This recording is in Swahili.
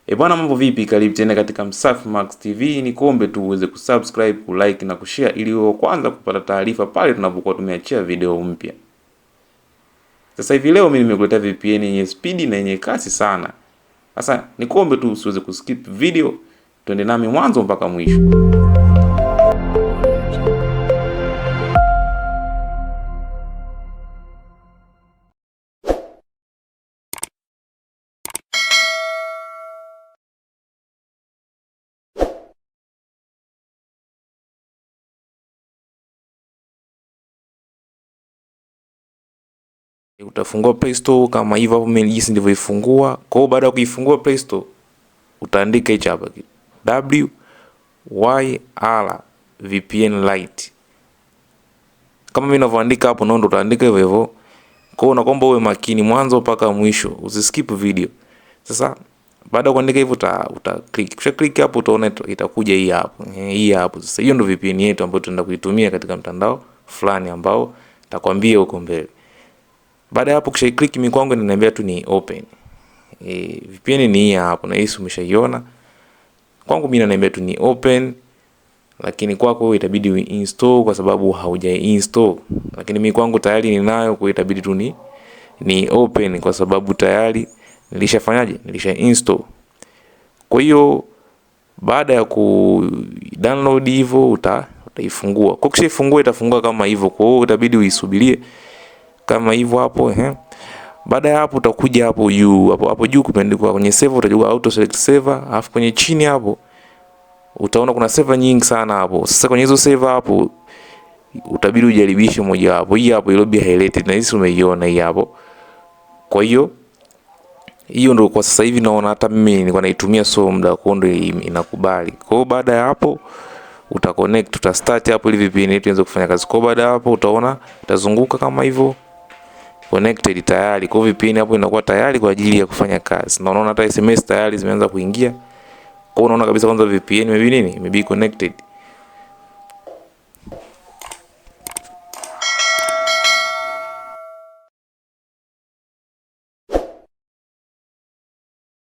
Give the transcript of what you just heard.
E bwana, mambo vipi? Karibu tena katika Msafi Max TV. Ni kuombe tu uweze kusubscribe, kulike na kushare ili uwe wa kwanza kupata taarifa pale tunapokuwa tumeachia video mpya. Sasa hivi leo mimi nimekuletea VPN yenye spidi na yenye kasi sana. Sasa nikuombe tu usiweze kuskip video, twende nami mwanzo mpaka mwisho. Utafungua Play Store kama hivyo hapo, mimi jinsi nilivyoifungua. Kwa hiyo baada ya kuifungua Play Store utaandika hichi hapa WYR VPN Lite kama mimi ninavyoandika hapo, ndo utaandika hivyo hivyo. Kwa hiyo naomba uwe makini mwanzo mpaka mwisho, usiskip video. Sasa baada ya kuandika hivyo uta click. Kisha click hapo utaona itakuja hii hapo. Hii hapo. Sasa hiyo ndio VPN yetu ambayo tunaenda kuitumia katika mtandao fulani ambao nitakwambia huko mbele. Baada ya hapo kisha click, mimi kwangu inaniambia tu ni open. VPN ni hii hapo na hii umeshaiona. Kwangu mimi inaniambia tu ni open, lakini kwako itabidi uinstall kwa sababu haujainstall. Lakini mimi kwangu tayari ninayo, kwa hiyo itabidi tu ni open kwa sababu tayari nilishafanyaje? Nilisha install. Kwa hiyo baada ya ku download hivyo utaifungua. Kwa kishaifungua itafungua kama hivyo. Kwa hiyo itabidi uisubirie kama hivyo hapo eh. Baada ya hapo utakuja hapo juu, hapo hapo juu kumeandikwa kwenye server, utajua auto select server, alafu kwenye chini hapo utaona kuna server nyingi sana hapo. Sasa kwenye hizo server hapo utabidi ujaribishe moja wapo. Hii hapo ilo be highlighted na hii umeiona hii hapo. Kwa hiyo hiyo ndio kwa sasa hivi naona hata mimi nilikuwa naitumia, so muda huo ndio inakubali. Kwa hiyo baada ya hapo uta connect, uta start hapo ili VPN yetu ianze kufanya kazi. Kwa baada ya hapo utaona itazunguka kama hivyo, connected tayari. Kwa hiyo VPN hapo inakuwa tayari kwa ajili ya kufanya kazi. Na unaona hata SMS tayari zimeanza kuingia. Kwa hiyo unaona kabisa kwanza VPN maybe nini? Maybe connected.